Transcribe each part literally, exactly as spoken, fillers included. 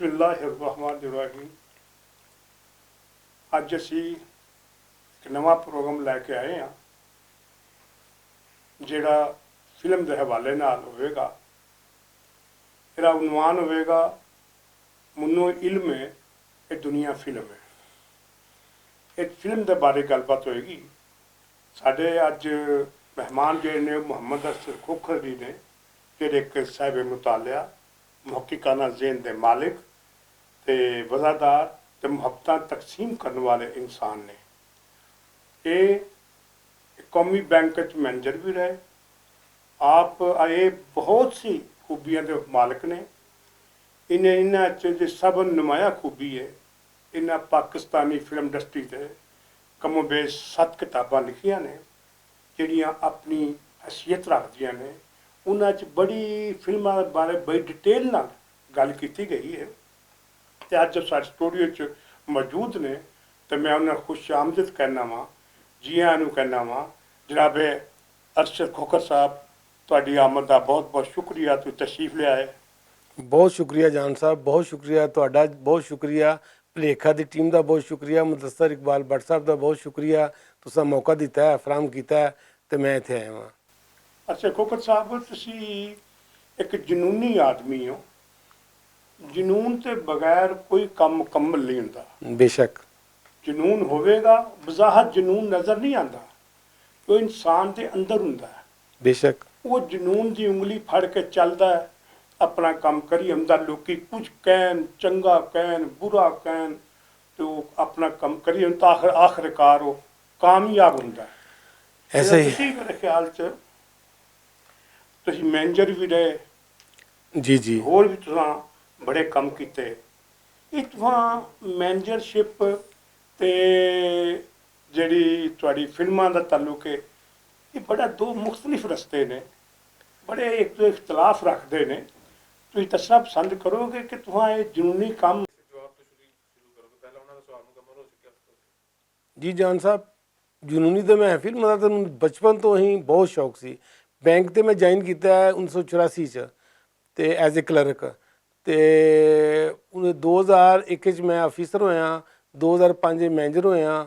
اللہ الرحمن الرحیم۔ اج اسی ایک نواں پروگرام لے کے آئے ہاں، جڑا فلم دے حوالے نال ہوئے گا۔ ایرا عنوان ہوئے گا، منو علم ہے، اے دنیا فلم ہے۔ اس فلم دے بارے گل بات ہوئے گی۔ ساڈے اج مہمان جڑے نے، محمد اشرف کھوکھر جی نے، جڑے ایک صاحب مطالعہ، محققانہ ذہن دے مالک تے وزادار تے محبتاں تقسیم کرن والے انسان نے۔ اے قومی بینک وچ مینیجر بھی رہے۔ آپ اے بہت سی خوبیاں دے مالک نے۔ انہیں انہاں چ جے سب نمایاں خوبی ہے، انہاں پاکستانی فلم انڈسٹری تے کم و بیش ست کتاباں لکھیاں نے، جڑیاں اپنی حیثیت رکھدیاں نے۔ انہاں چ بڑی فلماں بارے بڑی ڈیٹیل نال گل کیتی گئی ہے۔ تے اج ساڈے سٹوڈیو چ موجود نے، تے میں انہاں نوں خوش آمدید کہنا واں، جی آیاں نوں کہنا واں۔ جناب ارشد کھوکھر صاحب، تہاڈی آمد دا بہت بہت شکریہ، تسی تشریف لے آئے۔ بہت شکریہ جان صاحب، بہت شکریہ تہاڈا، بہت شکریہ پلیکھا دی ٹیم دا، بہت شکریہ مدثر اقبال بٹ صاحب دا، بہت شکریہ، تساں موقع دتا ہے، فراہم کیتا ہے، تے میں ایتھے آیا ہاں۔ اچھا کھوکھر صاحب، تسی ایک جنونی آدمی ہو، جنون تے بغیر کوئی کم مکمل نہیں ہوندا۔ بے شک۔ جنون ہووے گا، بظاہر جنون نظر نہیں آندا، وہ انسان دے اندر ہوندا ہے۔ بے شک۔ وہ جنون دی انگلی پھڑ کے چلدا ہے، اپنا کم کری ہوندا، لوکی کچھ کہن، چنگا کہن، برا کہن، تو اپنا کم کری ہوندا، آخر، آخر کار وہ کامیاب ہوندا ہے۔ ایسا ہی۔ تسی میرے خیال چ تسی مینیجر بھی رہے، جی، جی۔ ہور بھی تساں بڑے کم کیتے۔ یہ تساں مینیجرشپ تے جڑی تہاڈی فلماں دا تعلق ہے، یہ بڑا دو مختلف رستے نے، بڑے ایک تو اختلاف رکھدے نے۔ تسی دسنا پسند کرو گے کہ تساں یہ جنونی کم؟ جی جان صاحب، جنونی تے محفل مطلب تانوں بچپن توں ہی بہت شوق سی۔ بینک تے میں جوائن کیتا ہے انیس سو چوراسی چ، تے ایز اے کلرک۔ تے انہیں دو ہزار اک چ میں آفیسر ہویا، دو ہزار پنج چ مینیجر ہویا۔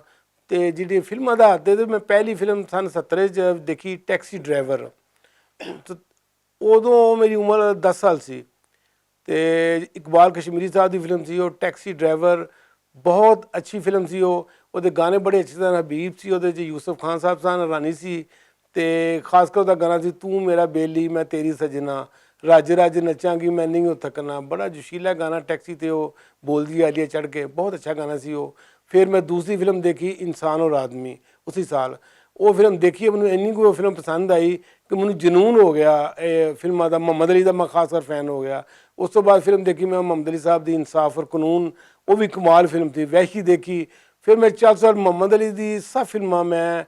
تے جیہڑی فلماں دا ہاتھ تے میں پہلی فلم سن ستر چ دیکھی، ٹیکسی ڈرائیور۔ تے اودوں میری عمر دس سال سی۔ تے اقبال کشمیری صاحب دی فلم سی او ٹیکسی ڈرائیور، بہت اچھی فلم سی او۔ اودے گانے بڑے اچھے سن، حبیب سی اودے چ، یوسف خان صاحب سن، رانی سی۔ تے خاص کر اودے گانا سی توں میرا بیلی میں تیری سجنا، راجے راجے نچاں گی میں نہیں ہو تھکنا، بڑا جوشیلا گانا ٹیکسی تے او بولدی آلیہ چڑھ کے، بہت اچھا گانا سی او۔ فیر میں دوسری فلم دیکھی انسان اور آدمی، اسی سال او فلم دیکھی، مینوں اینی کوئی فلم پسند آئی کہ مینوں جنون ہو گیا۔ اے فلماں دا، محمد علی دا میں خاص کر فین ہو گیا۔ اس توں بعد فلم دیکھی میں محمد علی صاحب دی انصاف اور قانون، او وی کمال فلم تھی۔ وحشی دیکھی، فیر میں چار سال محمد علی دی سب فلماں میں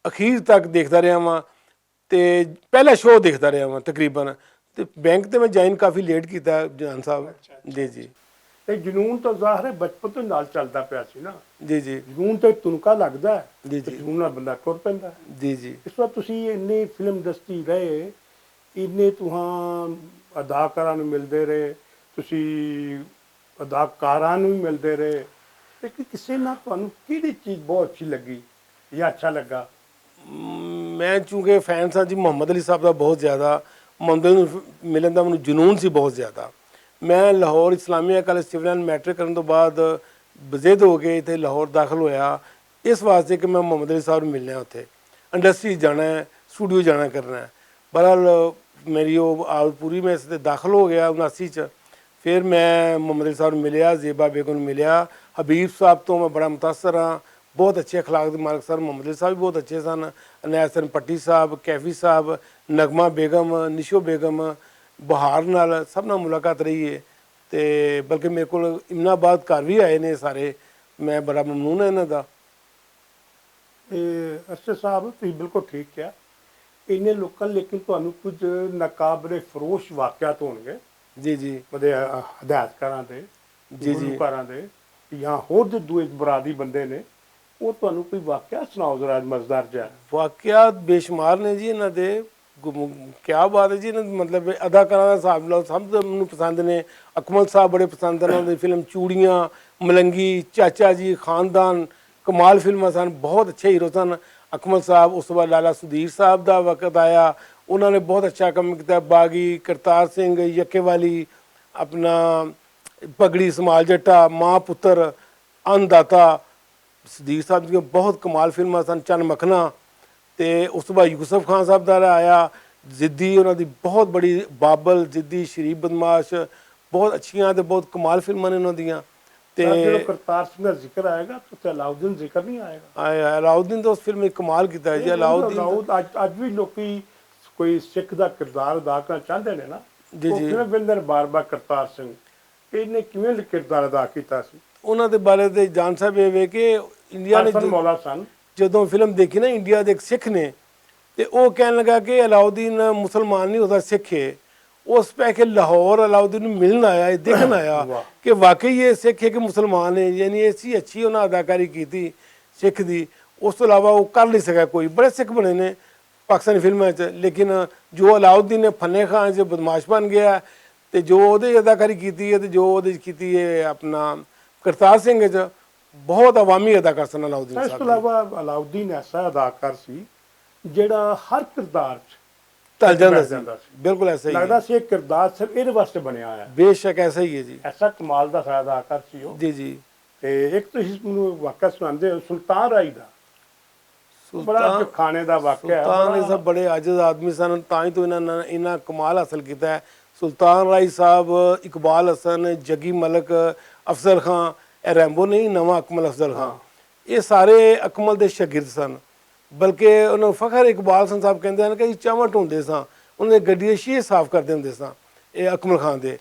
اخیر تک دیکھدا رہیا واں۔ تے پہلا شو دیکھدا رہیا واں تقریبا۔ تے بینک تے میں جوائن کافی لیٹ کیتا جان صاحب۔ جی جی۔ تے جنون تو ظاہر ہے بچپن تو نال چلدا پیا سی نا۔ جی جی۔ جنون تے تنکا لگدا ہے، جی جی۔ جنون نال بندہ ٹر پیندا ہے۔ جی جی۔ اس وقت تسی انی فلم دستی رہے، انی تہاں اداکاراں نوں ملدے رہے، تسی اداکاراں نوں وی ملدے رہے، لیکن کسے نال تہانوں کیڑی چیز بہت اچھی لگی یا اچھا لگا؟ میں چونکہ فین ساں جی محمد علی صاحب دا بہت زیادہ، محمد علی نوں ملن دا مینوں جنون سی بہت زیادہ۔ میں لاہور اسلامیہ کالج سول لائن میٹرک کرن توں بعد بزد ہو کے اتھے لاہور داخل ہویا، اس واسطے کہ میں محمد علی صاحب نوں ملنا ہے اتھے، انڈسٹری جانا ہے، سٹوڈیو جانا کرنا ہے۔ بہرحال میری وہ آس پوری، میں اس تے داخل ہو گیا اناسی چ۔ پھر میں محمد علی صاحب نوں ملیا، زیبا بیگم نوں ملیا، حبیب صاحب تو میں بڑا متاثر ہاں، بہت اچھے اخلاق دے مالک سن۔ محمد علی صاحب بھی بہت اچھے سن، عنایت حسن پٹی صاحب، کیفی صاحب، نغمہ بیگم، نشو بیگم، بہار نال سب نال ملاقات رہی ہے۔ تے بلکہ میرے کول امن آباد گھر بھی آئے نے سارے، میں بڑا ممنون ہاں انہاں دا۔ اے، ارشد صاحب، تسی بالکل ٹھیک کہیا۔ انہیں لوکاں لیکن تہانوں کچھ ناقابل فروش واقعات ہون گے، جی جی۔ مطلب، ہدایتکاراں دے، جی جی۔ گلوکاراں دے، یا ہور دے دوئے برادری بندے نے، وہ تہانوں کوئی واقعہ سناؤ ذرا مزیدار جا۔ واقعات بے شمار نے جی انہاں دے، کیا بات ہے جی، انہاں دی مطلب اداکاراں دا حساب لاؤ، سب مینوں پسند نے۔ اکمل صاحب بڑے پسند نے، انہاں دی فلم چوڑیاں، ملنگی، چاچا جی، خاندان، کمال فلماں سن، بہت اچھے ہیرو سن۔ اکمل صاحب، اس تو بعد لالا سدھیر صاحب دا وقت آیا، انہاں نے بہت اچھا کم کیتا۔ باغی، کرتار سنگھ، یکے والی، اپنا پگڑی سمال جٹا، ماں پتر، ان داتا، صدیق صاحب دیاں بہت کمال فلماں سن، چن مکھنا۔ تے اس تو بعد یوسف خان صاحب دا آیا، زدی، انہاں دی بہت بڑی، بابل، زدی، شریف بدمعاش، بہت اچھیاں تے بہت کمال فلماں نے انہاں دیاں۔ تے سر، جدوں کرتار سنگھ دا ذکر آئے گا تو تے علاؤدین ذکر نہیں آئے گا؟ آئے، علاؤدین تو اس فلم وچ کمال کیتا ہے جی۔ علاؤدین اج، اج بھی لوکی کوئی سکھ دا کردار ادا کرنا چاہندے نے نا، جی، او جی۔ کیویں ویندے نے بار بار کرتار سنگھ؟ انہاں نے کیویں کردار ادا کیتا سی؟ انہاں دے بارے تے جان صاحب اے وے کہ انڈیا نے حسن جو، مولا سن۔ جدوں فلم دیکھی نا انڈیا دے ایک سکھ نے، تے او کہن لگا کہ علاؤدین مسلمان نہیں ہوتا، سکھ ہے۔ اس پہ کہ لاہور علاؤدین نوں ملن آیا، اے دیکھن آیا واہ۔ کہ واقعی اے سکھ ہے کہ مسلمان ہے، یعنی ایسی اچھی انہاں اداکاری کیتی سکھ دی۔ اس تو علاوہ وہ کر نہیں سکا کوئی، بڑے سکھ بنے نے پاکستانی فلماں وچ، لیکن جو علاؤدین نے فنے خان جو بدمعاش بن گیا، تے جو اودے اداکاری کیتی ہے تے جو اودے کیتی ہے اپنا کرتار سنگھ وچ، بہت عوامی اداکار سن علاؤدین صاحب۔ اس تو علاوہ علاؤدین ایسا اداکار سی جڑا ہر کردار چ ٹل جاندا سی۔ بالکل ایسا ہی ہے۔ لگدا سی ایک کردار صرف ایہدے واسطے بنیا ہے۔ بے شک ایسا ہی ہے جی۔ ایسا کمال دا سا اداکار سی او۔ جی جی۔ تے ایک تو اس مینوں واقعہ سناندے ہو سلطان رائی دا۔ بڑا سلطان، جو کھانے دا واقعہ ہے، سلطان بڑا رائی صاحب بڑے عاجز آدمی سن، تاں ہی تو انہاں نے انہاں کمال حاصل کیتا ہے۔ سلطان رائی صاحب، اقبال حسن، جگی ملک، افضل خان، اے ریمبو نہیں، نواں اکمل افضل خان، ہاں۔ اے سارے اکمل دے شاگرد سن۔ بلکہ انہاں فخر اقبال حسن صاحب کہندے ہن کہ اسی چاواں ٹھوندے ساں، انہاں دے گڈی دے شیشے صاف کردے ہوندے ساں۔ اے اکمل خان دے،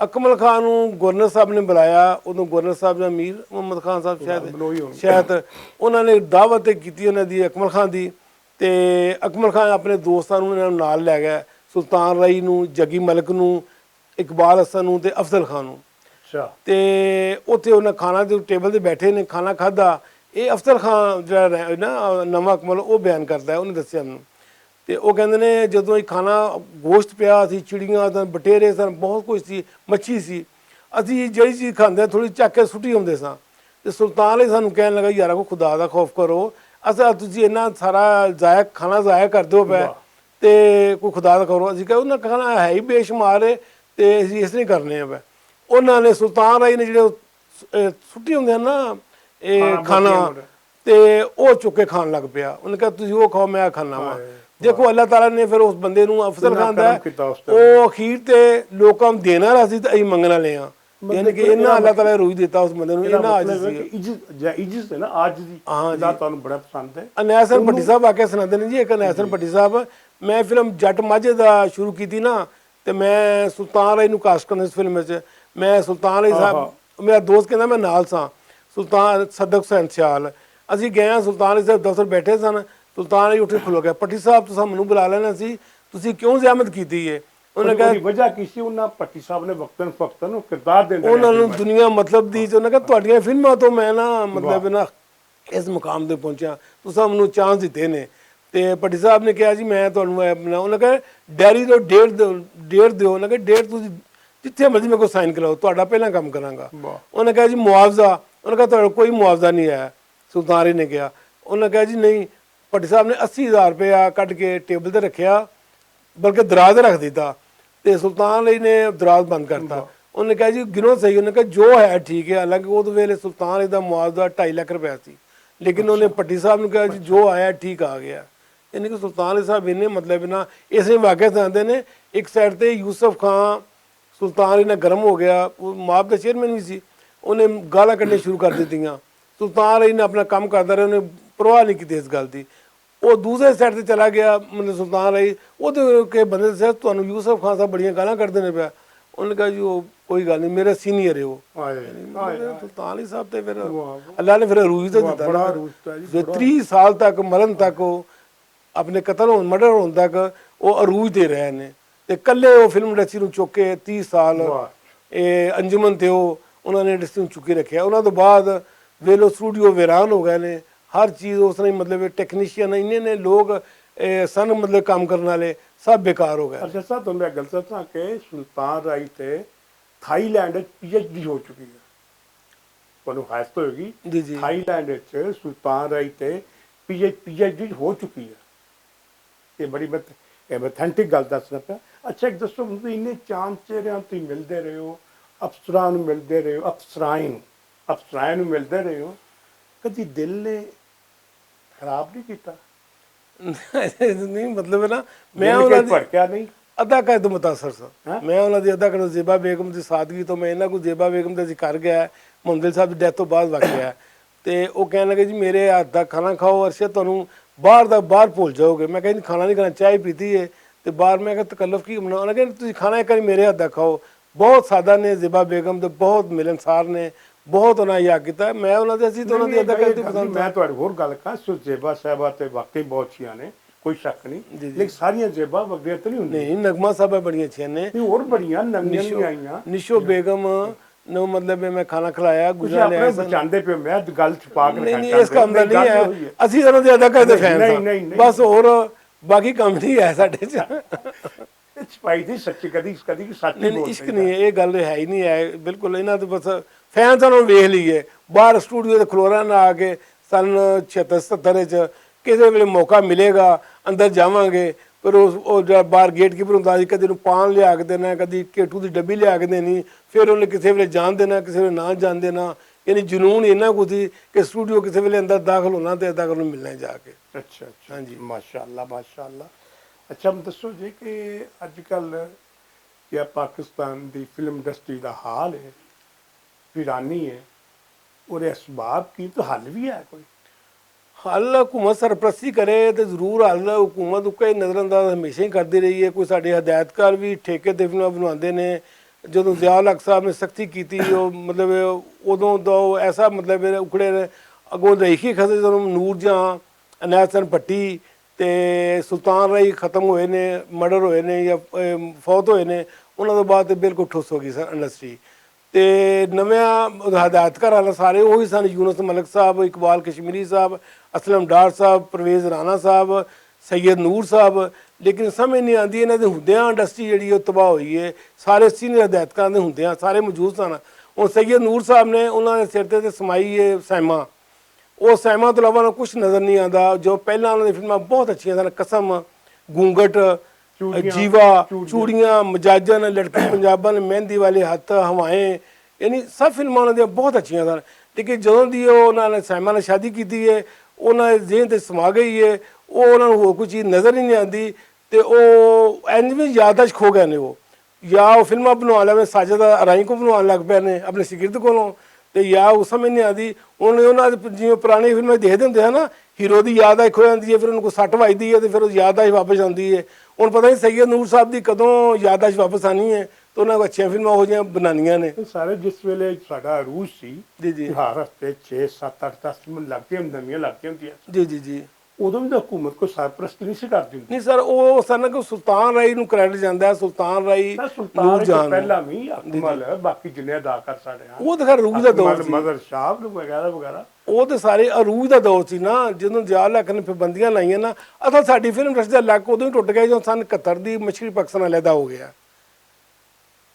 اکمل خان نوں گورنر صاحب نے بلایا، ادوں گورنر صاحب یا میر محمد خان صاحب شاید، بلوئی ہونے۔ شاید انہاں نے دعوت تے کیتی انہاں دی اکمل خان دی۔ تے اکمل خان اپنے دوستاں نوں انہاں نال لے گیا، سلطان رائی نوں، جگی ملک نوں، اقبال حسن نوں تے افضل خان نوں۔ اچھا۔ تے اوتھے انہاں کھانا تے ٹیبل تے بیٹھے نے، کھانا کھادا۔ اے افضل خان جڑا رہ-، نا، نواں اکمل، او بیان کردا ہے، انہاں دسیا مینوں۔ تے او کہندے نے، جدوں اے کھانا، گوشت پیا سی، چڑیاں سن، بٹیرے سن، بہت کچھ سی، مچھی سی، اسی جڑی چیز کھاندے تھوڑی چک کے سٹی ہوندے ساں۔ تے سلطان علی سانوں کہن لگا، یارا، کوئی خدا دا خوف کرو، اسا تسی اتنا سارا ضائع، کھانا ضائع کر دیو پے۔ واہ۔ تے کوئی خدا دا کرو، اسی کہا انہاں کھانا ہے ہی بے شمار ہے، تے اسی اس نہیں کرنے ہیں۔ انہاں نے، سلطان رائی نے جڑے، اے، سٹی ہوندے ہیں نا، اے کھانا، تے او چک کے کھان لگ پیا۔ انہاں کہا تسی او کھاؤ، میں کھانا وا۔ دیکھو اللہ تعالیٰ نے پھر اس بندے نوں افضل خان دا، او اخیر تے لوکاں دینا رہا سی تے اسی منگنا لے ہاں۔ یعنی کہ انہاں اللہ تعالیٰ نے روح دیتا اس بندے نوں، انہاں عاجز سی۔ عجز، جا عجز ہے نا، عاجزی۔ ہاں جی۔ اللہ تعالیٰ نوں بڑا پسند ہے۔ انیسن بھٹی صاحب واقعہ سناندے نے جی، ایک انیسن بھٹی صاحب، میں فلم جٹ ماجھے دا شروع کیتی نا، تے میں سلطان رائی نوں کاسٹ کرنا اس فلم وچ۔ میں سلطان رائی صاحب، میرا دوست کہندا میں نال ساں، سلطان صدق حسین سیال۔ اسی گئے ہاں، سلطان رائی صاحب دفتر بیٹھے سن، سلطان رائی اٹھ کے کھلو گیا، بھٹی صاحب تساں مینوں بلا لینا سی، تسی کیوں زحمت کیتی ہے؟ انہاں نے کہا، وجہ کی سی؟ انہاں بھٹی صاحب نے وقتاً فوقتاً کردار دیندے رہے، انہاں نوں دنیا مطلب دی، انہاں نے کہا تہاڈیاں فلماں تو میں نا، مطلب نا، اس مقام تے پہنچیا، تساں مینوں چانس دتے نے۔ تے بھٹی صاحب نے کہا جی میں تہانوں اے بنا، انہاں نے کہا ڈائری دو، ڈیٹ دو، ڈیٹ دیو۔ انہاں نے کہا ڈیٹ تسی جتھے مرضی میرے کو سائن کراؤ، تہاڈا پہلا کم کراں گا۔ انہاں نے کہا جی معاوضہ، انہاں نے کہا تہاڈا کوئی معاوضہ نہیں آیا۔ سلطان رائی نے کہا، انہاں نے کہا جی نہیں۔ بھٹی صاحب نے اسی ہزار روپیہ کڈ کے ٹیبل تے رکھیا، بلکہ دراز رکھ دیتا، تے سلطان علی نے دراز بند کرتا۔ انہوں نے کہا جی گنو صحیح، انہوں نے کہا جو ہے ٹھیک ہے، حالانکہ اس ویلے سلطان علی دا معاوضہ ڈھائی لکھ روپے سی، لیکن انہوں نے بھٹی صاحب نے کہا جی جو آیا ٹھیک آ گیا۔ یعنی کہ سلطان علی صاحب انہیں مطلب نہ، اس نے واقعہ سناتے نے۔ ایک سائیڈ تے یوسف خان سلطان علی نال گرم ہو گیا، وہ ماب دا چیئرمین بھی سی، انہیں گالاں کڈنے شروع کر دتیاں۔ سلطان علی نے اپنا کم کردا رہیا، انہیں پرواہ نہیں کیتی اس گل دی۔ وہ دوسرے سائیڈ تے چلا گیا، مطلب سلطان علی، وہ تے کے بندے دسیا تانوں یوسف خان صاحب بڑیاں گالاں کڈدے نے پیا۔ انہوں نے کہا جی وہ کوئی گل نہیں، میرا سینئر ہے وہ۔ سلطان علی صاحب تے پھر اللہ نے پھر عروج تے دتا نا۔ جو تیس سال تک، مرن تک وہ اپنے قتل ہون، مرڈر ہون تک وہ عروج تے رہے نے۔ تے کلے وہ فلم انڈسٹری نوں چک کے تیس سال، اے، انجمن تے وہ، انہاں نے انڈسٹری نوں چکی رکھیا۔ انہاں تو بعد ویلو سٹوڈیو ویران ہو گئے نے، ہر چیز اس نے، مطلب، ٹیکنیشین انہیں نے لوگ، اے، سن، مطلب، کام کرن والے، سب بیکار ہو گئے۔ اچھا سر، تمہیں ایک گل دساں کہ سلطان رائی تے تھائی لینڈ وچ پی ایچ ڈی ہو چکی ہے۔ تمہیں حیرت ہوئے گی، جی، جی۔ تھائی لینڈ وچ سلطان رائی تے P H, P H D ہو چکی ہے۔ یہ بڑی مت-، یہ میں اتھینٹک گل دسنا پیا۔ اچھا، ایک دسو، مطلب، انہیں چاند چہریاں تھی ملدے رہے ہو، افسراں نوں ملدے رہے ہو، افسرائیں نوں، افسرائیں نوں ملدے رہے ہو، کدی دل نے خراب نہیں کیتا؟ نہیں، مطلب ہے نا، میں دل انہاں کہیں دی بھڑکیا نہیں؟ اداکاری تو متاثر سا۔ ہاں؟ میں انہاں دی اداکاری زیبا بیگم دی سادگی تو، میں انہاں کو زیبا بیگم دا ذکر گیا ہے، محمد علی صاحب دی ڈیتھ تو بعد واقعہ ہے۔ تے او کہن لگے، "جی، میرے ہاتھ دا کھانا کھاؤ، ارشد، تانوں باہر دا باہر بھول جاؤ گے۔" میں کہا، "جی، کھانا نہیں کھانا، چائے پیتی ہے۔" تے باہر میں کہا، "تکلف کی بنا؟" انہاں کہا، "تسی کھانا ایک واری میرے ہاتھ دا کھاؤ۔" بہت سادہ نے، زیبا بیگم تے بہت ملنسار نے، بہت انہاں یاد کیتا۔ میں انہاں دے، اسی تو انہاں دی اداکاری تو پسند میں تھا۔ تہاڈے ہور گل کر، سو زیبا صاحبہ تے واقعی بہت اچھیاں نے، کوئی شک نہیں۔ جی، جی۔ لیکن ساریاں زیبا وگیاں تے نہیں ہوندیاں۔ نہیں، نغمہ صاحبہ بڑیاں اچھیاں نے۔ نہیں، ہور بڑیاں نویاں نشو، بھی آئیاں۔ نشو بیگم نو، مطلب، میں کھانا کھلایا، تسی گزرا اپنے لیا سن۔ بچاندے پے ہو، میں گل چھپا کے نہیں، رکھنا نہیں، اس چاہندے۔ کام دا نہیں، نہیں، گل ہے۔ نہیں ہوئی ہے۔ اسی طرح دے اداکار دے نہیں، فین نہیں، سن۔ نہیں، نہیں۔ بس ہور باقی کم نہیں ہے ساڈے چ۔ یہ چھپائی تھی سچی، کدی، کدی سچ ہی نہیں، بول عشق پئی نہیں ہے، یہ گل ہے ہی نہیں ہے، بالکل۔ انہاں تے بس فین سن، ویکھ لئیے، باہر سٹوڈیو دے کھلورا نہ آ کے سن چھہتر ستر وچ کسے ویلے موقع ملے گا، اندر جاواں گے۔ پر او، او جڑا باہر گیٹ کیپر ہوندا سی، کدی نوں پان لیا کے دینا، کدی کیٹو دی ڈبی لیا کے دینی، پھر انہیں کسے ویلے جان دینا، کسے ویلے نہ جان دینا۔ یعنی جنون انہاں کو سی کہ سٹوڈیو کسے ویلے اندر داخل ہونا تے داخل نوں ملنا ہے جا کے۔ اچھا، اچھا، ہاں جی۔ ماشاءاللہ، ماشاءاللہ۔ اچھا، ہم دسو جی کہ اج کل کیا پاکستان دی فلم انڈسٹری دا حال ہے، ویرانی ہے، اور اسباب کی تو حل بھی ہے کوئی؟ حل حکومت سرپرستی کرے تے ضرور حل حکومت اکا ہی نظر انداز ہمیشہ ہی کردی رہی ہے۔ کوئی ساڈے ہدایتکار بھی ٹھیکے تے فلماں بنواندے نے۔ جدوں ضیاء الحق صاحب نے سختی کیتی، او مطلب، اودوں دا او ایسا، مطلب، اکھڑے نے۔ اگوں لائقی خزے جدوں نور جہاں، عنایت حسن بھٹی تے سلطان رائی ختم ہوئے نے، مرڈر ہوئے نے یا، اے، فوت ہوئے نے، انہاں دے بعد تے بالکل ٹھوس ہو گئی سن انڈسٹری۔ تے نویاں ہدایتکار آلے سارے اوہی سن، یونس ملک صاحب، اقبال کشمیری صاحب، اسلم ڈار صاحب، پرویز رانا صاحب، سید نور صاحب۔ لیکن سمجھ نہیں آندی، انہاں دے ہوندیاں انڈسٹری جڑی او تباہ ہوئی ہے۔ سارے سینئر ہدایتکاراں دے ہوندیاں سارے موجود سن۔ ہن سید نور صاحب نے، انہاں دے سر تے تے سمائی ہے سیما۔ او سیما تو علاوہ انہاں کچھ نظر نہیں آندا۔ جو پہلاں انہاں دی فلماں بہت اچھیاں سن، قسم، گونگٹ، جیوا، چوڑیاں، مجاجن، لڑکی پنجابن، مہندی والے ہتھ، ہوائیں، یعنی سب فلماں انہاں دیاں بہت اچھیاں سن۔ لیکن جدوں دی او انہاں نے سیما نال شادی کیتی ہے، انہاں دے ذہن تے سما گئی ہے، او انہاں نوں ہور کوئی چیز نظر ہی نہیں آندی۔ تے او اینج وی یادداشت کھو گئے نے۔ او یا او فلماں بنوا لے، ساجد ارائی کو بنوان لگ پے نے اپنے شاگرد کولوں۔ تے یا او سمجھ نہیں آندی۔ ہن انہاں دے جیویں پرانی فلماں دیکھدے ہوندے ہن نا، ہیرو دی یادداشت کھو جاندی ہے، پھر انہاں کو سٹ وجدی ہے تے پھر او یادداشت واپس آندی ہے۔ ہن پتہ نہیں سید نور صاحب دی کدوں یادداشت واپس آنی ہے، تے انہاں کو اچھیاں فلماں ہو جیاں بنانیاں نے۔ سارے جس ویلے ساڈا عروج سی، جی، جی۔ ہر ہفتے چھ، ست، اٹھ، دس فلماں لگ کے، نویاں لگ کے ہوندیاں۔ جی، جی، جی۔ ادوں وی تاں حکومت کوئی سرپرستی نہیں سی کردی ہوندی۔ نہیں سر، او سر نا کہ سلطان رائی نوں کریڈٹ جاندا ہے، سلطان رائی، سر، سلطان نور رائی تو جہاں نوں۔ پہلا وی جی، جی۔ اکمل، باقی جنے اداکار سارے ہن۔ او تے خیر عروج دا دور اکمل، سی۔ مظہر شاہ وغیرہ وغیرہ۔ او تے سارے عروج دا دور سی نا، جدوں ضیاء الحق نے پابندیاں لائیاں نا، اصل ساڈی فلم انڈسٹری دا لک ادوں ہی ٹوٹ گیا جدوں سن اکہتر دی مشرقی پاکستان علیحدہ ہو گیا۔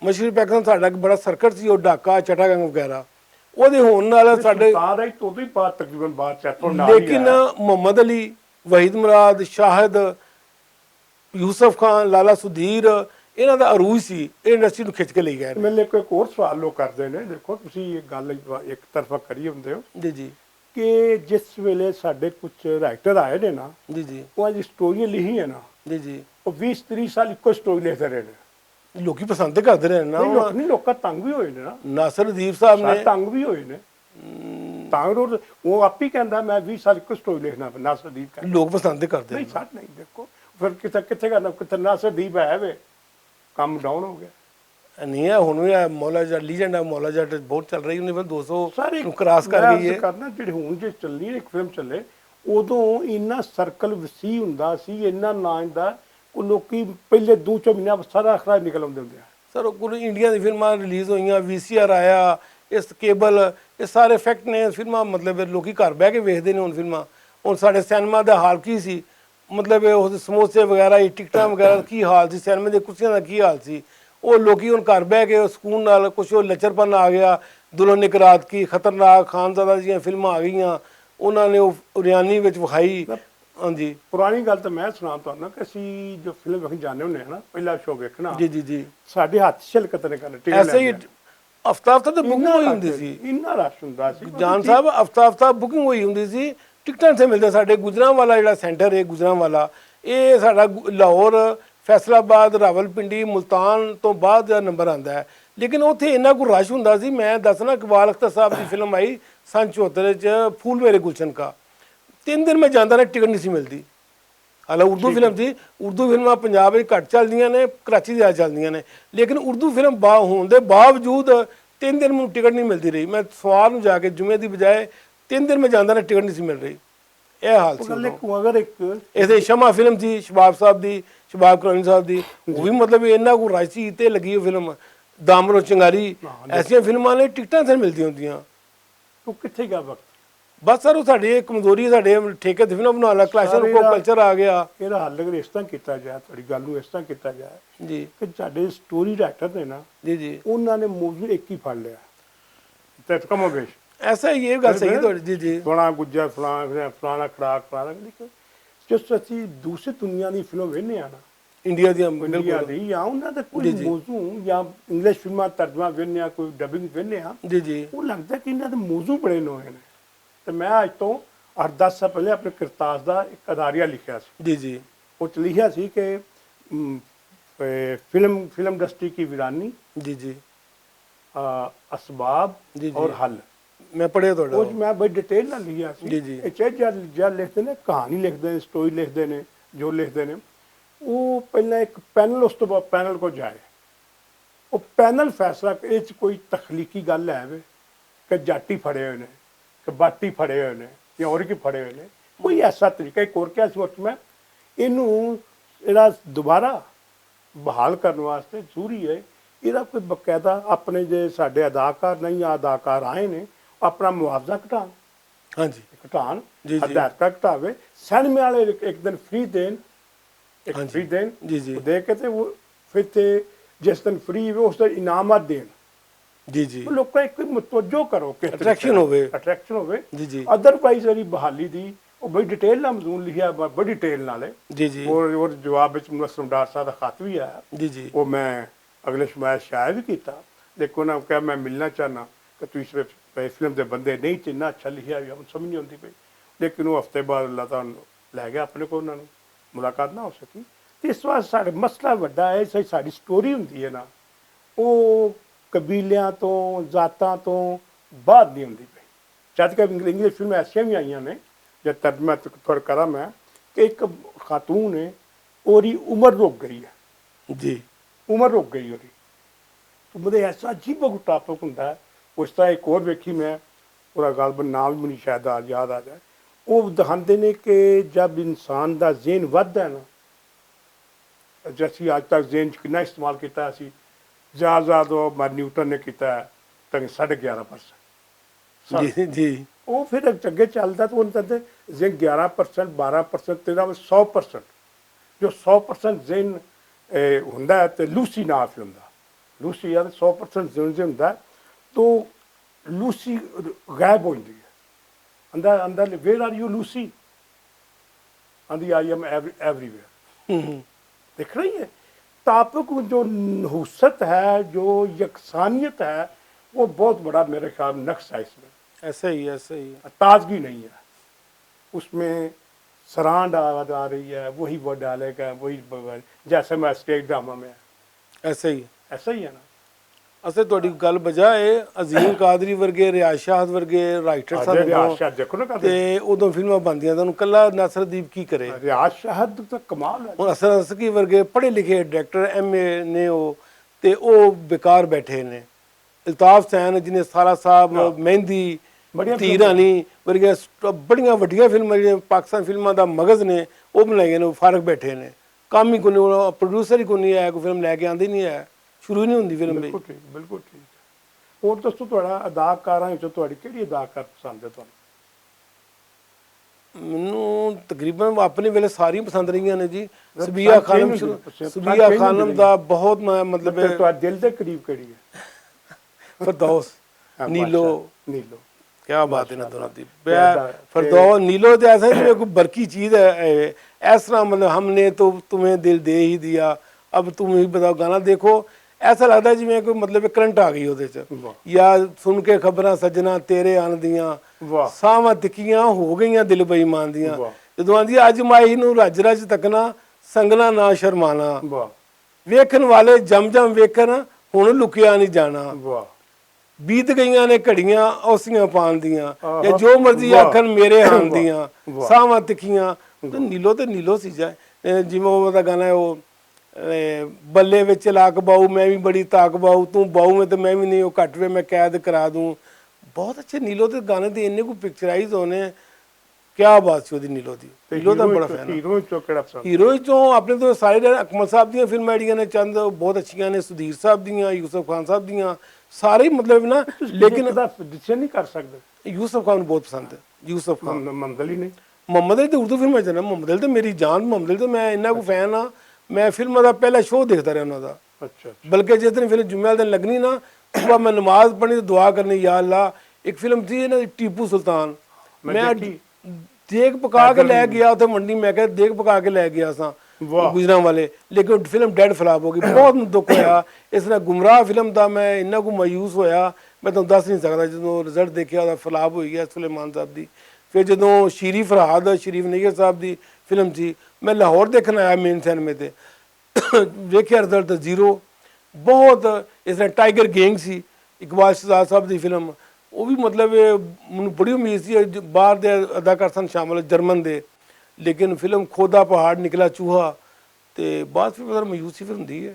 مشرقی پاکستان ساڈا اک بڑا سرکٹ سی، او ڈھاکہ، چٹاگنگ وغیرہ۔ او دے ہون نال ساڈے سلطان رائی تو ادوں ہی بعد، تقریباً بعد چ اتھوں نال ہی لیکن آیا۔ محمد علی، وحید مراد، شاہد، یوسف خان، لالا سدھیر، انہاں دا عروج سی، اے انڈسٹری نوں کھچ کے لے گئے نے۔ میرے کو ایک اور سوال لوگ کردے نے، دیکھو، تسی یہ گل ایک طرفہ کری ہوندے ہو جی، جی۔ کہ جس ویلے ساڈے کچھ رائٹر آئے نے نا، جی، جی۔ وہ اج سٹوریاں لکھیاں نا، جی، جی۔ وہ بیس تریس سال اکو سٹوری لکھدے رہے نے۔ لوکی پسند تے کردے رہے نا، نہیں، لوک، نہیں، لوکاں تنگ بھی ہوئے نے نا۔ ناصر ادیب صاحب سر نے تنگ بھی ہوئے نے۔ ہم۔ تنگ روڈ، وہ آپ ہی کہندا، "میں بیس سال اکو سٹوری لکھنا پیا"، ناصر ادیب کہندا۔ لوک پسند تے کردے نہیں نے۔ سر، نہیں، دیکھو، پھر کتھے، کتھے کرنا، کتھے ناصر ادیب ہے وے، کم ڈاؤن ہو گیا۔ نہیں ہے، ہن وی ہے، مولا جٹ لیجنڈ ہے، مولا جٹ بہت چل رہی، انہیں دو سو سارے نوں کراس کر میں گئی عرض ہے۔ کرنا، جڑی ہن جے چلنی ہے، ایک فلم چلے، ادوں اینا سرکل وسیع ہوندا سی، اینا ناں دا، او لوکی پہلے دو چار مہینے سارا اخراج نکل آوندے ہوندے آ۔ سر، او کوئی انڈیا دی فلماں ریلیز ہوئیاں، وی سی آر آیا، اس کیبل، اے سارے فیکٹ نے۔ فلماں مطلب لوکی گھر بہہ کے ویکھدے نے ہن فلماں۔ ہن ساڈے سینما دا حال کی سی؟ مطلب اے اس سموسے وغیرہ، اے ٹکٹاں وغیرہ دا کی حال سی؟ سینما دے کرسیاں دا کی حال سی؟ او لوکی ہن گھر بہہ کے سکون نال، کچھ او لچرپن آ گیا۔ دلہن ایک رات کی، خطرناک، خانزادہ دیاں فلماں آ گئیاں، انہاں نے او ریانی وچ وکھائی۔ ہاں جی۔ پرانی گل تے میں سنا تہانوں کہ اسی جو فلم ویکھن جانے ہونے ہاں نا، پہلا شو ویکھنا، جی جی جی۔ ساڈے ہاتھ شل کتنے کرنے ٹکٹ ایسے ہی لیندے۔ ہفتہ ہفتہ تے بکنگ ہوئی ہوندی سی۔ انہاں رش ہوندا سی، جان صاحب، ہفتہ ہفتہ بکنگ ہوئی ہوندی سی۔ ٹکٹاں سے ملدے ساڈے گجرانوالہ جڑا سینٹر ہے، گجرانوالہ، اے ساڈا گ- لاہور، فیصل آباد، راولپنڈی، ملتان تو بعد جڑا نمبر آندا ہے۔ لیکن اوتھے انہاں کو رش ہوندا سی۔ میں دسنا، اقبال اختر صاحب دی فلم آئی سن چوہتر وچ، پھول میرے گلشن کا، تین دن میں جاندا رہا، ٹکٹ نہیں سی ملدی۔ حالانکہ اردو فلم سی، اردو فلماں پنجاب وچ گھٹ چلدیاں نے، کراچی زیادہ چلدیاں نے، لیکن اردو فلم با ہون دے باوجود تین دن مینوں ٹکٹ نہیں ملدی رہی۔ میں سوار نوں جا کے جمعے دی بجائے تین دن میں جاندا رہا، ٹکٹ نہیں سی مل رہی۔ اے حال سی ادوں۔ اگر ایک ایسے شمع فلم سی شباب صاحب دی، شباب کلونی صاحب دی، وہ بھی مطلب انہاں کو رش سی تے لگی ہوئی فلم دامرو چنگاری، ایسیاں فلماں نے ٹکٹاں سے ملدی ہوندیاں۔ تو کتھے گیا وقت؟ بس سر، وہ ساڈی ایک کمزوری ہے، ساڈے ٹھیکے تے فلم بنا لا، کلاشن کو کلچر آ گیا۔ ایہدا حل اگر اس طرح کیتا جائے، تہاڈی گل نوں اس طرح کیتا جائے جی۔ کہ ساڈے سٹوری رائٹر نے نا، جی جی۔ انہاں نے موضوع ایک ہی پڑھ لیا۔ تے کم و بیش۔ ایسا ہی یہ گل صحیح ہے تہاڈی، جی جی۔ فلانا گجر، فلانا، فلانا کھڑا، فلانا، لیکن جس اسی دوسری دنیا دی فلم وینے آ نا، انڈیا دیاں، انڈیا بالکل۔ دی یا انہاں دے کوئی جی جی۔ موضوع یا انگلش فلماں ترجمہ وینے آ، کوئی ڈبنگ وینے آ، جی جی۔ وہ لگدا کہ انہاں دے موضوع بڑے نویں نے۔ تے میں اج تو اٹھ دس سال پہلے اپنے کرتاس دا ایک اداریہ لکھیا سی۔ جی جی۔ وہ چ لکھیا سی کہ، ام، اے، فلم، فلم انڈسٹری کی ویرانی، جی جی۔ آ، اسباب جی جی۔ اور حل۔ میں پڑھیا تہاڈا۔ وہ میں بڑی ڈیٹیل نال لکھیا سی۔ جی جی۔ اے چاہے جا، جا لکھدے نے، کہانی لکھدے نے، سٹوری لکھدے نے، جو لکھدے نے، وہ پہلے ایک پینل، اس تو بعد پینل کو جائے۔ وہ پینل فیصلہ کرے، اس کوئی تخلیقی گل ہے وے کہ جاٹی پھڑے ہوئے نے، کہ باٹی پھڑے ہوئے نے، یا اور کی پھڑے ہوئے نے، کوئی ایسا طریقہ۔ ایک اور کیا سی وقت میں، اینوں جڑا دوبارہ بحال کرن واسطے ضروری ہے، ایہدا کوئی باقاعدہ اپنے جے ساڈے اداکار نہیں، اداکار آئے نے، اپنا معاوضہ گھٹان۔ ہاں جی۔ گھٹان، جی جی۔ ہدایت کا گھٹاوے، سینمے والے ایک، ایک دن فری دین، ایک ہاں جی۔ فری دین، جی جی۔ وہ دے کے تے وہ پھر تے جس دن فری ہوئے، اس دن انعامات دین۔ جی جی۔ لوکاں ایک کوئی متوجہ کرو، کس طریقے اٹریکشن ہووے۔ اٹریکشن ہووے۔ جی جی۔ ادروائز والی بحالی دی، وہ بڑی ڈیٹیل نال مضمون لکھیا، ب-، بڑی ڈیٹیل نال ہے۔ جی جی۔ اور، اور جواب وچ منصف ڈار صاحب دا خط بھی آیا۔ جی جی۔ وہ میں اگلے شمار شائع بھی کیتا، لیکن انہاں کہا، "میں ملنا چاہنا کہ تم اس وچ فلم دے بندے نہیں، تے اتنا اچھا لکھیا ہویا، ہم سمجھ نہیں آندی پئی۔" لیکن وہ ہفتے بعد اللہ تعالیٰ لے گیا اپنے کو، انہاں نوں ملاقات نہ ہو سکی۔ تے اس واسطے ساڈا مسئلہ وڈا ہے، ساری، ساری سٹوری ہوندی ہے نا، او قبیلیاں تو، ذاتاں تو بعد نہیں ہوندی پئی۔ جد کہ انگل-، انگلش فلم ایسیاں بھی آئیاں نے، جد ترجمہ تک تھوڑا کراں میں، کہ ایک خاتون ہے، اوری عمر رک گئی ہے۔ جی۔ عمر رک گئی اوری۔ تو مطلب ایسا عجیب و ٹاپک ہوندا ہے۔ اس طرح ایک اور ویکھی میں، پورا غالباً نام بھی نہیں شاید آ-، یاد آ جائے۔ وہ دکھاندے نے کہ جب انسان دا ذہن ودھدا ہے نا، جیسے اج تک ذہن چ کنا استعمال کیتا اسی، زیادہ زیادہ تو مر نیوٹن نے کیتا ہے، تک ساڑھے گیارہ پرسنٹ۔ جی جی۔ وہ پھر اگے چلدا تو انہوں کہتے ذہن گیارہ پرسنٹ، بارہ پرسنٹ، تیرہ، سو پرسنٹ۔ جو سو پرسنٹ ذہن، اے، ہوندا ہے تے لوسی نہ پھر ہوندا۔ لوسی یار سو پرسنٹ ذہن ذہن ہوندا ہے، تو لوسی غائب ہو جاندی ہے۔ اندر، اندر، "Where are you, Lucy?" آندی، "I am every-, everywhere." دیکھ رہی ہے؟ ٹاپک جو نحوست ہے، جو یکسانیت ہے، وہ بہت بڑا میرے خیال میں نقص ہے اس میں۔ ایسا ہی، ایسا ہی۔ تازگی نہیں ہے اس میں۔ سرانڈ آ، آ رہی ہے، وہی وہ ڈالے گا، وہی ب-، جیسے میں اسٹیج ڈرامہ میں۔ ایسا ہی۔ ایسا ہی ہے نا؟ اصل تہاڈی گل بجا ہے، عظیم قادری ورگے، ریاض شاہد ورگے رائٹر سن ادوں، ریاض شاہد دیکھو نا کدے۔ تے ادوں فلماں بندیاں تھانوں کلا ناصر ادیب کی کرے؟ ریاض شاہد تو کمال ہے۔ ہن حسن عسکی ورگے پڑھے لکھے ڈائریکٹر، ایم اے نے، او تے او بیکار بیٹھے نے۔ الطاف حسین، جنہیں سارا صاحب، ہاں۔ مہندی، بڑیاں فلماں۔ تیرانی ورگیاں س-، بڑیاں وڈیاں فلماں جڑیاں پاکستان فلماں دا مغز نے، او بنائیاں نے، او فارغ بیٹھے نے۔ کم ہی کوئی نہیں، پروڈیوسر ہی کوئی نہیں آیا، کوئی فلم لے کے آندے ہی نہیں آیا، شروع ہی نہیں ہوندی فلم بھئی۔ بالکل ٹھیک، بالکل ٹھیک۔ اور دوستو، تہاڈا اداکاراں وچوں تہاڈی کیڑی اداکار پسند ہے تہانوں؟ مینوں تقریباً اپنے ویلے ساریاں پسند رہیاں نے جی۔ صبیہ خانم، صبیہ خانم دا بہت میں مطلب تہاڈے دل دے قریب کیڑی ہے؟ فردوس، نیلو۔ نیلو۔ کیا بات ہے نا دونوں دی۔ فردوس، نیلو تے ایسا ہے جیویں کوئی برقی چیز ہے۔ ایس طرح مطلب ہم نے تو تمہیں دل دے ہی دیا، اب تم ہی بتاؤ۔ گانا دیکھو، ایسا لگدا ہے جیویں کوئی مطلب کرنٹ آ گئی اوہدے چ۔ یا سن کے خبراں سجنا تیرے آن دیاں، ساواں تکیاں ہو گئیاں دل بے ایمان دیاں۔ جدوں آندی اج ماہی نوں رج رج تکنا، سنگنا نہ شرمانا۔ ویکھن والے جم جم ویکھن، ہن لکیا نہیں جانا۔ بیت گئیاں نے گھڑیاں اوسیاں پان دیاں، یا جو مرضی آکھن میرے ہم دیاں۔ ساواں تکیاں۔ تے نیلو تے نیلو سی جائے۔ جیویں او دا گانا ہے او، بلے وچ چلاک باؤ میں وی بڑی تاک باؤ، توں باؤ میں تے میں وی نہیں، او کٹ وے میں قید کرا دوں۔ بہت اچھے نیلو دے گانے دے انہیں کو پکچرائز ہونے۔ کیا بات سی اوہدی نیلو دی۔ نیلو دا بڑا فین ہاں۔ ہیرو چوں اپنے تو سارے جانے، اکمل صاحب دیاں فلماں جیہڑیاں نے چند بہت اچھیاں نے، سدھیر صاحب دیاں، یوسف خان صاحب دیاں، سارے ہی مطلب نا۔ لیکن ڈسن نہیں کر سکدے۔ یوسف خان بہت پسند ہے۔ یوسف خان محمد علی نے۔ محمد علی تے اردو فلماں چ نا، محمد علی تے میری جان، محمد علی تے میں انہاں کو فین ہاں۔ میں فلماں دا پہلا شو دیکھدا رہیا انہاں دا۔ بلکہ جس دن فلم جمعہ والے دن لگنی نا، صبح میں نماز پڑھنی تے دعا کرنی، یا اللہ، ایک فلم تھی نا ٹیپو سلطان، میں دیکھ پکا کے لے گیا اتھے منڈی، میں کہا دیکھ پکا کے لے گیا ساں، گزراں والے، لیکن فلم ڈیڈ فلاپ ہو گئی۔ بہت دکھ ہویا۔ اس نے گمراہ فلم دا میں انہاں کو مایوس ہویا، میں تانوں دس نہیں سکدا۔ جدوں رزلٹ دیکھیا، اوہدا فلاپ ہوئی گیا سلیمان صاحب دی۔ پھر جدوں شیری فرہاد، شریف نیر صاحب دی فلم تھی، میں لاہور دیکھن آیا مین سینمے تے، ویکھیا رزلٹ زیرو۔ بہت اس طرح ٹائیگر گینگ سی، اقبال شہزاد صاحب دی فلم، وہ بھی مطلب، مینوں بڑی امید سی جو باہر دے اداکار سن شامل جرمن دے، لیکن فلم کھودا پہاڑ نکلا چوہا، تے بعد پھر مطلب مایوسی پھر ہوندی ہے۔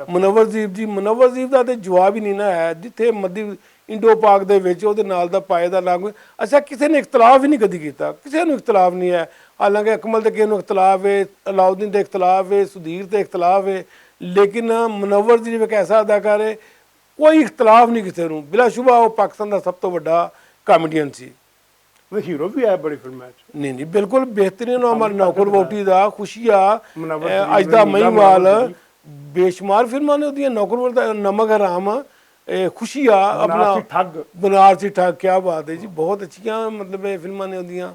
منور زیب جی، منور زیب دا تے جواب ہی نہیں نہ ہے۔ جتھے مدی انڈو پاک دے وچ اوہدے نال دا پائے دا نہ کوئی، اچھا، کسے نے اختلاف ہی نہیں کدی کیتا، کسے نوں اختلاف نہیں ہے۔ حالانکہ اکمل تے کسے نوں اختلاف ہے، علاؤالدین تے اختلاف ہے، سدھیر تے اختلاف ہے، لیکن منور زیب ایک ایسا اداکار ہے، کوئی اختلاف نہیں کسے نوں۔ بلا شبہ وہ پاکستان دا سب تو وڈا کامیڈین سی۔ ہیرو بھی آیا بڑی فلماں چ۔ نہیں نہیں، بالکل بہترین۔ ہمارا نوکر ووٹی دا، خوشی آ، اجدا مہیوال، بے شمار فلماں نے اوہدیاں، نوکر ووٹی دا، نمک حرام، خوشی آ، اپنا بنارسی ٹھگ۔ کیا بات ہے جی، بہت اچھیاں مطلب فلماں نے اوہدیاں۔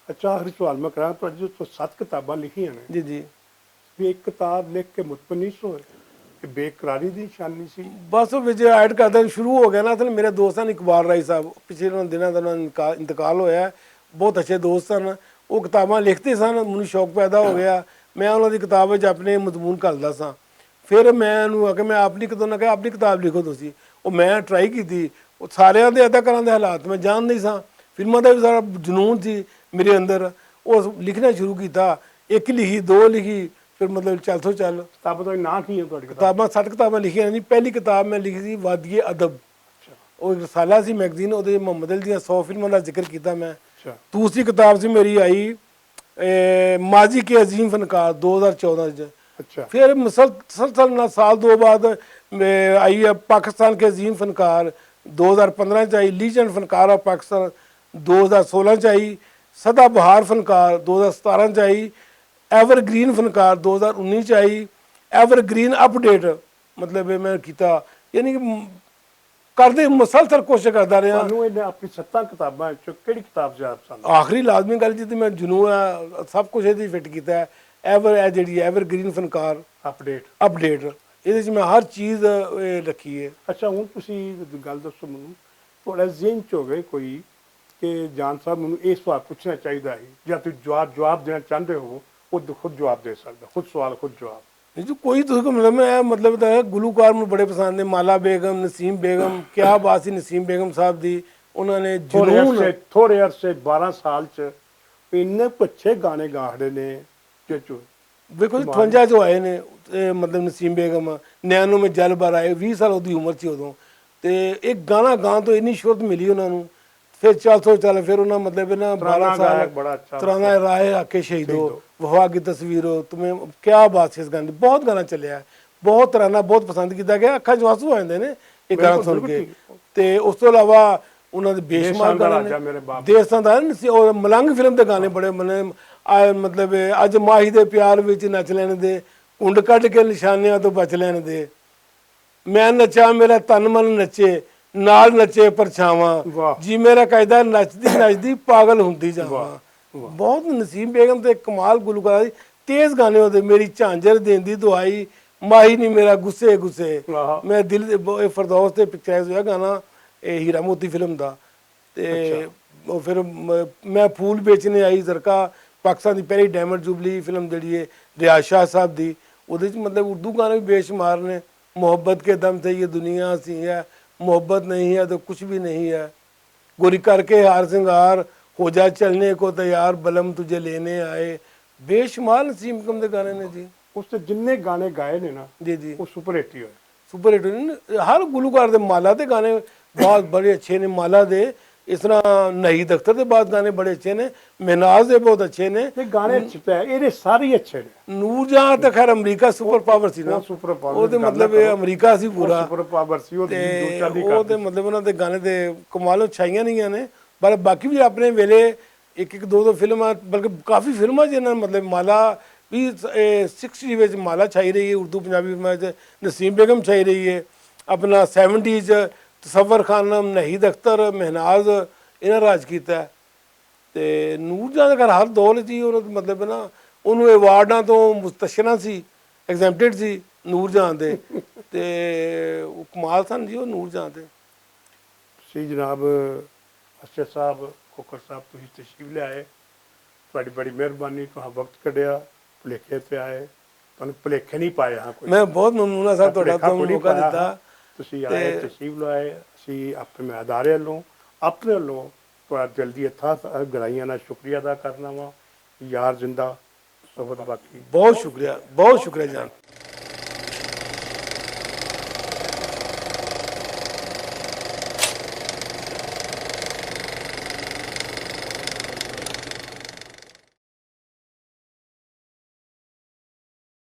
اچھا، آخری سوال میں کراں، تہاڈے جو ست کتاباں لکھیاں نے، جی جی۔ وی ایک کتاب لکھ کے مطمئن نہیں سو ہوئے کہ بے قراری دی نشانی سی۔ بس او وچ ایڈ کردے شروع ہو گیا نا۔ اصل میرے دوست ہن اقبال رائی صاحب، پچھلے انہاں دناں دا انہاں دا انتقال ہویا ہے۔ بہت اچھے دوست ہن، او کتاباں لکھتے سن، مینوں شوق پیدا ہو گیا، میں انہاں دی کتاب وچ اپنے مضمون گھلدا ساں۔ پھر میں انہوں آکھیا میں اپنی کتاب نہ کہا اپنی کتاب لکھو تسی۔ او میں ٹرائی کیتی، او ساریاں دے ادا کراں دے حالات میں جان نہیں ساں۔ فلماں دا وی سارا جنون سی میرے اندر، او لکھنا شروع کیتا۔ ایک لکھی، دو لکھی، پھر مطلب چل سو چل۔ کتاباں دا ناں کی ہے تہاڈی کتاب؟ کتاباں، ست کتاباں لکھیاں نے جی۔ پہلی کتاب میں لکھی سی وادی ادب۔ او ایک رسالہ سی میگزین، اوہدے محمد علی دیاں سو فلماں دا ذکر کیتا میں۔ دوسری کتاب سی میری آئی، ماضی کے عظیم فنکار، دو ہزار چودہ۔ پھر مسلسل نال سال دو بعد آئی ہے پاکستان کے عظیم فنکار، دو ہزار پندرہ چ آئی لیجنڈ فنکار آف پاکستان، دو ہزار سولہ چ آئی سدا بہار فنکار، دو ہزار ستارہ چ آئی ایور گرین فنکار، دو ہزار انیس چ آئی ایور گرین اپ ڈیٹ۔ مطلب میں کیتا، یعنی کہ کردے مسلسل کوشش کردا رہیا۔ تانوں انہاں اپنی ستاں کتاباں وچوں کیڑی کتاب زیادہ پسند؟ آخری لازمی گل جی تے میں جنوں ہے، سب کچھ ایہدی فٹ کیتا ہے۔ ایور ہے جیہڑی ایور گرین فنکار اپ ڈیٹ۔ اپ ڈیٹ۔ ایہدے وچ میں ہر چیز رکھی ہے۔ اچھا، ہن تسی گل دسو مینوں، تہاڈا ذہن چ ہووے کوئی کہ جان صاحب مینوں ایہہ سوال پچھنا چاہیدا ہے، یا تسی جواب جواب دینا چاہندے ہو، خود خود جواب دے سکدا، خود سوال خود جواب۔ جی کوئی تسی کو مطلب میں مطلب دا ہے گلوکار مینوں بڑے پسند نے، مالا بیگم، نسیم بیگم، کیا بات سی نسیم بیگم صاحب دی۔ انہاں نے جنون تھوڑے عرصے بارہ سال چ انہیں پچھے گانے گاہڑے نے۔ ویکھو جی اٹھونجا جو آئے نے، مطلب نسیم بیگم، نیانوں میں جل بھر آئے، ویہہ سال اوہدی عمر سی ادوں۔ تے ایک گانا گان تو انی شہرت ملی انہاں نوں۔ فیر چل سو چل فیر انہاں مطلب انہاں بارہ سال ترانہ راہ آکے شہیدو، وفا کی تصویرو، تمہیں کیا بات سی اس گانے دی؟ بہت گانا چلیا ہے، بہت ترانہ بہت پسند کیتا گیا۔ اکھاں چوں آنسو آندے نے۔ اک گانا سن کے۔ تے اس توں علاوہ انہاں دے بے شمار گانے نے۔ دیساں دا نسی اور ملنگ فلم دے گانے بڑے منے، مطلب اج ماہی دے پیار وچ نچ لینے دے، کنڈ کڈ کے نشانیاں توں بچ لینے دے۔ میں نچاں میرا تن من نچے، نال نچے پرچھاواں۔ جی میرا قاعدہ نچدی نچدی پاگل ہوندی جاواں۔ بہت نسیم بیگم تے کمال گلوکار، تیز گانے ہوندے۔ میری جھانجر دیندی دعائی، ماہی نہیں میرا گسے گسے۔ میں دل فردوس تے پکچرائز ہویا گانا، اے ہیرا موتی فلم دا۔ تے او پھر میں پھول بیچنے آئی زرکا، پاکستان دی پہلی ڈائمنڈ جوبلی فلم جیہڑی ہے، ریاض شاہ صاحب دی۔ اودے وچ مطلب اردو گانے وی بے شمار نے۔ محبت کے دم سے یہ دنیا سی ہے، محبت نہیں ہے تو کچھ بھی نہیں ہے، گوری کر کے ہار سنگار، ہو جا چلنے کو تیار، بلم تجھے لینے آئے۔ بے شمار نسیم حکم دے گانے نے جی۔ اس تے جننے گانے گائے نے نا، جی جی، وہ سپر ہٹ ہی ہوئے۔ سپر ہٹ ہوئے۔ ہر گلوکار دے مالا دے گانے بہت بڑے اچھے نے، مالا دے۔ اس طرح نہید اختر دے بعد گانے بڑے اچھے نے، مہناز دے بہت اچھے نے۔ یہ گانے اچھے پہ، یہ سارے ہی اچھے نے۔ نور جہاں تے خیر امریکہ سپر پاور سی نا۔ سپر پاور او تے مطلب اے امریکہ سی پورا۔ سپر پاور سی، او تے دین دوشا دی او تے مطلب انہاں دے گانے تے کمال چھائیاں نہیں نے۔ پر باقی بھی اپنے ویلے اک اک دو دو فلماں، بلکہ کافی فلماں جنہاں مطلب مالا بھی، سکسٹی وچ مالا چھائی رہی ہے، اردو پنجابی فلماں وچ نسیم بیگم چھائی رہی ہے، اپنا سیونٹیز، تصور خان، نہید اختر، مہناز، انہاں راج کیتا ہے۔ تے نور جہاں دے گھر ہر دور جی اور مطلب نا، انہوں ایوارڈاں تو مستشرہ سی، ایگزیمپٹڈ سی نور جہاں دے۔ تے کمال سن جی وہ نور جہاں دے۔ سی جناب، اسے صاحب، کوکر صاحب، تسی تشریف لے آئے۔ تہاڈی بڑی مہربانی، تہاں وقت کڈیا، بھلیکے تے آئے، تہانوں بھلیکے نہیں پائے ہاں کوئی۔ میں بہت ممنون ہاں صاحب، تہاڈا بھلیکا تہانوں کوئی نہیں موقع پایا دتا۔ ہاں۔ تسی آئے، تے تشریف لائے، اسی اپنے ادارے لوں، اپنے لوں تہاڈا دل دی اتھا گرائیاں نال شکریہ ادا کرنا وا۔ یار زندہ، سفر باقی۔ بہت شکریہ، بہت شکریہ جان۔